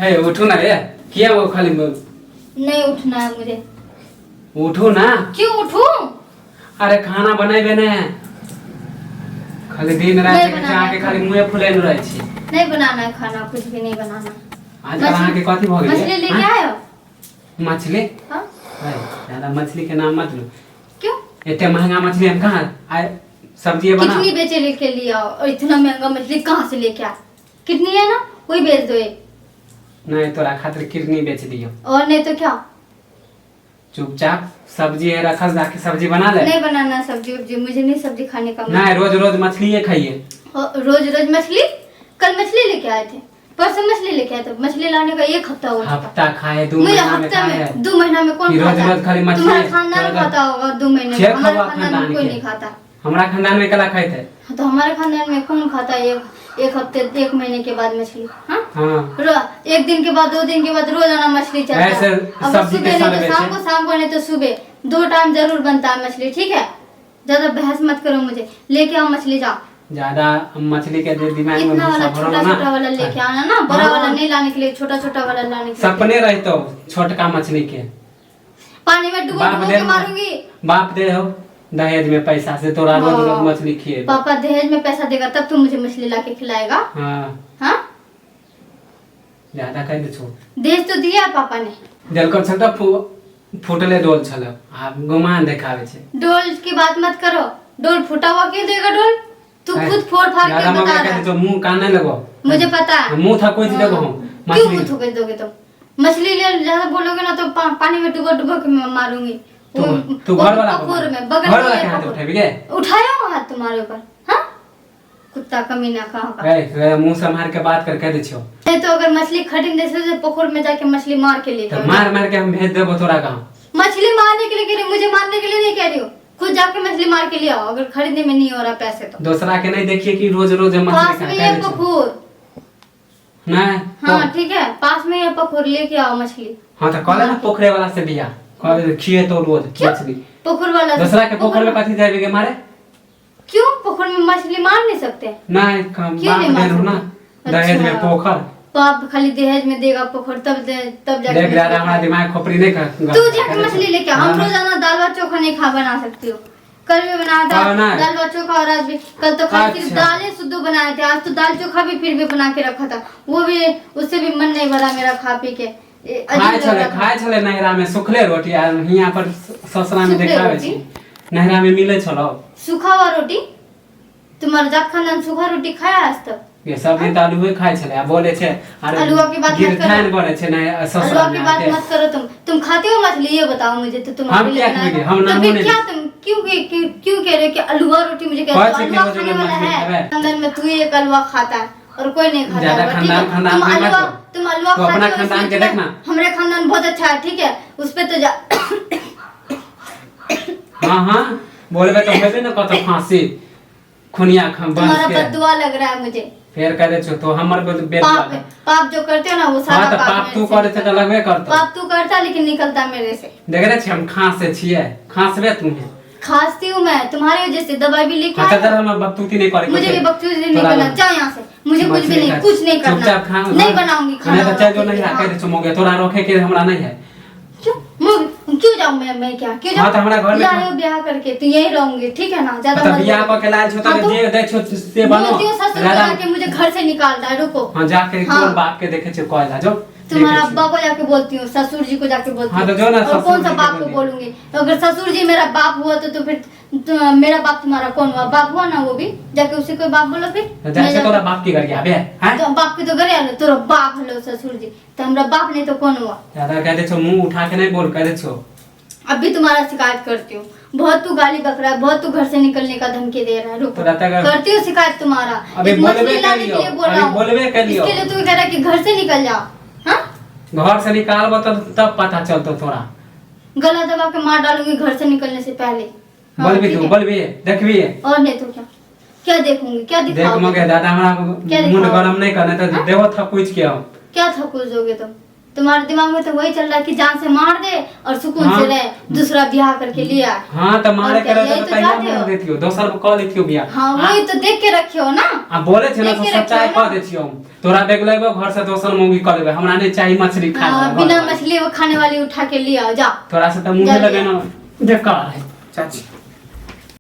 हे उठू ना रे, किया वो खाली नहीं उठना है मुझे। उठू ना। क्यों उठूं? अरे खाना बनेबे ने, खाली दिन रात नहीं बनाना अहाँके खाली मुँहे फुलेने रहै छी। नहीं बनाना है खाना, कुछ भी नहीं बनाना। आजकल अहाँके कथी भऽ गेलै? मछली लेके हाँ? आए हो? मछली? हाँ। है, ज्यादा मछली के नाम मत लो। क्यों? एते महंगा मछली हम कहाँ आए? सब्जी बना। कितनी बेचे लेके लिया और इतना महंगा मछली कहाँ से लेके आए? किडनी है ना, वही बेच दो एक। नहीं, तोरा खातिर किडनी बेच दियो। और नहीं तो क्या। चुपचाप सब्जी है रखल, जाके सब्जी बना ले। नहीं बनाना सब्जी उब्जी, मुझे नहीं सब्जी खाने का मन। नहीं, रोज रोज मछली ये खाइए। और रोज रोज मछली? कल मछली लेके आए थे, परसों मछली लेके आए थे। मछली लाने का एक हफ्ता हो चुका। हफ्ता खाए, 2 मुझे महीना में हफ्ता खाए। में 2 महीना में कौन कि रोज खाता है? रोज खाली मछली तुम्हारा है, खानदान रोज- खाता होगा 2 महीने में, छह हमारे खवा खानदान में खानदान कोई के। नहीं खाता। हमरा खानदान में कला खाए थे? हाँ, तो हमारे खानदान में कौन खाता है एक एक हफ्ते एक महीने के बाद मछली? हाँ। हाँ। एक दिन के बाद, 2 दिन के बाद रोजाना मछली चलता ऐसे है। अब सब्जी के सुबह नहीं साथ तो शाम बेचे। को, शाम को नहीं तो सुबह, दो टाइम जरूर बनता है मछली, ठीक है? ज्यादा बहस मत करो, मुझे लेके आओ मछली, जाओ। ज्यादा मछली के जे दिमाग में इतना वाला घुसा भरल छोटा ना। छोटा वाला लेके आना ना, बड़ा हाँ। वाला नहीं लाने के लिए, छोटा छोटा वाला लाने के लिए। सपने रहतो छोटका मछली के। पानी में डुबो बाप डुबो दे के मारूंगी। बाप दे हो दहेज में पैसा से तोरा रोज रोज हाँ। मछली खिए। पापा दहेज में पैसा देगा तब तू मुझे मछली ला के खिलाएगा? हाँ। हाँ। ज्यादा कह दे छो। दहेज तो दिया है पापा ने। देलकर छल तऽ फूटले डोल छल, आब गुमान देखावे छै। डोल की बात मत करो, डोल फूटा हुआ क्यों देगा डोल? तू खुद फोड़ फाड़ के ज्यादा बता मम्मी रहा कह है। दे छो, मुंह कान नहीं लगो। मुझे पता है। मुंह थकोच देबो हम। क्यों मछली मुंह थोके दोगे तुम? मछली ले ज्यादा बोलोगे ना तो पानी में डुबो डुबो के मैं मारूंगी। तू तू वो घर वाला पखोर में बगल घर में वाला है के हाथ पखोर। उठेबी गे? उठाया हूँ हाथ तुम्हारे ऊपर? हाँ, कुत्ता कमीना कहाँ का। ए ए, मुंह संभाल के बात कर, कह दे छो। नहीं तो अगर मछली खरीदने से तो पोखर में जाके मछली मार के लेके तो आओ। मार मार के हम भेज देबो तोरा गाँव। मछली मारने के लिए कह रही हूँ, मुझे मारने के लिए नहीं कह रही हूँ। खुद जाके मछली मार के ले आओ अगर खरीदने में नहीं हो रहा पैसे तो। दोसरा के नहीं देखिए कि रोज रोज मछली पास खा में कह है दे छो। पोखर। नहीं। हाँ। तो ठीक है, पास में है पोखर, लेके आओ मछली। हाँ तो कहले ना पोखरे वाला से बियाह कहले खिए तो रोज क्यों? मछली। पोखर वाला से- दोसरा के पोखर में कथी जाबे के मारे? क्यों, पोखर में मछली मार नहीं सकते? नहीं कम क्यों बाप नहीं मार देलहु ना सकते? दहेज में अच्छा। पोखर। बाप खाली दहेज में देगा पोखर, तब तब जाके देख रहा मछली हमारा खाएगा। दिमाग खोपड़ी नहीं कर। तू जाके मछली लेके आ। हम हाँ। रोजाना दाल भात चोखा नहीं खा बना सकती हो। कल भी बनाया था हाँ, ना। दाल भात चोखा और आज भी। कल तो खाली सिर्फ अच्छा। दाल ही शुद्ध बनाए थे, आज तो दाल चोखा भी फिर भी बना के रखा था, वो भी उससे भी मन नहीं भरा मेरा खा पी के। अजीब खाए लग छले रहा था। खाए छले नैहरा में सुखले रोटी आ हियां पर ससुरा में सुखले देखावे रोटी? छी नैहरा में मिले छलो। सूखा हुआ रोटी? तुम्हारा जात खानदान सूखा रोटी खाया आज तक? ये सब दिन तऽ आलूए खाइ छलै आ बोले छै अरे आलुआ के बात मत करो। गिरथान बने छै नहीं ससुरा हलवा की में बात आके। मत करो। तुम खाते हो मछली ये बताओ मुझे तो। तुम हम अकेले क्या बनाए खाएंगे? हो। हम तो नामो फिर नहीं क्या तुम क्यों कह रहे हो कि हलवा रोटी मुझे कहै कहते छै हो कि हलवा रोज खाने रोज वाला मछली है खेबै। खानदान में तू ही एक हलवा खाता है और कोई नहीं खाता ज्यादा होगा, ठीक है? खानदान खानदान तुम में मत हलवा हो। तुम हलवा तू अपना खाते हो खानदान इसलिए के तुम्हें- देखना। हमारे खानदान बहुत अच्छा है, ठीक है? उस पे तो जा हाँ हाँ बोलबे तऽ हेबे ने कतौ फांसी खुनिया खम बंस तुम्हारा के बददुआ लग रहा है मुझे। फेर कह दे छो तो हमर बेदुआ पाप पाप जो करते हो ना वो सारा हाँ तऽ पाप पाप मेरे तू से करे छै तऽ लगबे करतौ। पाप तू करता लेकिन निकलता मेरे से। देख रहे छी हम खांसे छियै, खांसबे तू है। खांसती हूँ मैं तुम्हारी वजह से, दवाई भी लेके हाँ आई तऽ हूँ। हम बकतूती नहीं करे। मुझे भी बकचोदी नहीं तोरा करना। लग- जाओ यहाँ से, मुझे कुछ भी नहीं कुछ नहीं करना। चुपचाप खा। नहीं बनाऊंगी खाना। नहीं तो चाहे जो नहीं हाँ। कह दे चुमोगे तोरा रोके के हमरा नहीं है। क्यों क्यों जाऊँ मैं क्या क्यों हाँ, जाऊँ? तो हमारा घर में लाए हो ब्याह करके तो यही रहूंगी, ठीक है ना? ज्यादा तो मत बियाह बोलो। कऽ के लायल छो हाँ, तऽ तो जे दै छो से बनो। बोलती हूँ ससुर को ज्यादा- जाके मुझे घर से निकाल रहा है, रुको। हाँ जाके हाँ। कोन बाप के देखे छो कहला जो तुम्हारा देखे छियौ। अब्बा को जाके बोलती हूँ, ससुर जी को जाके बोलती हाँ, हूँ। तो जो ना और ससुर कौन सा जी के बाप को बोलिए। बोलूंगी? अगर ससुर जी मेरा बाप हुआ तो फिर तो मेरा बाप तुम्हारा कौन हुआ? बाप हुआ ना वो भी, जाके उसे कोई बाप बोलो फिर। तो जाइ मैं छै तोरा जाके- बाप की घर आबे हैं। तो बाप के तो घरे आलो, तोरा बाप हलो ससुर जी, तो हमरा बाप नहीं तो कौन हुआ? ज्यादा कह दे छो मुंह उठा के नहीं बोल, कह दे छो। अब भी तुम्हारा शिकायत करती हूँ, बहुत तू गाली बक रहा है, बहुत तू घर से निकलने का धमकी दे रहा है। रुको तोरा तक- करती हूँ शिकायत तुम्हारा। अभी एक बोलबे मछली लाने के करियो, लिए बोल अभी रहा हूँ, बोलबे करियो। इसके लिए तू कह रहा है कि घर से निकल जाओ। हाँ घर से निकालबो तब तब पता चलतो तोरा। गला दबा के मार डालूंगी घर से निकलने से पहले। हाँ, बोलबी ठीक तू है। बोलबी देखबी। और नहीं तो क्या? क्या देखूंगी? क्या देख दिखाओगे? मगे दादा हमरा क्या मुंड दिखाओगे? गरम नहीं करने तो हाँ? देबो थकुच के हम। क्या थकुच दोगे तुम? तुम्हारे दिमाग में तो वही चल रहा है कि जान से मार दे और सुकून हाँ। से रहे, दूसरा ब्याह करके लिया। हाँ तो मारे और क्या, के रहते यही तो तो कहिया चाहते मार हो? देतियो, दोसर को कह देतियो बियाह। हाँ वही तो देख के रखे हो ना। आ बोले छे ना देख तो के सच्चाई रखियो कह ना। दे छियो हम। तोरा देख लेबो घर से दोसर मौगी कह लेबे, हमरा नहीं चाही मछली खाए हाँ, वाला बिना घर। मछली वो खाने वाली उठा के लिया जाओ। तोरा से तो मुंह जा लगे लिया। ना बेकार है चाची।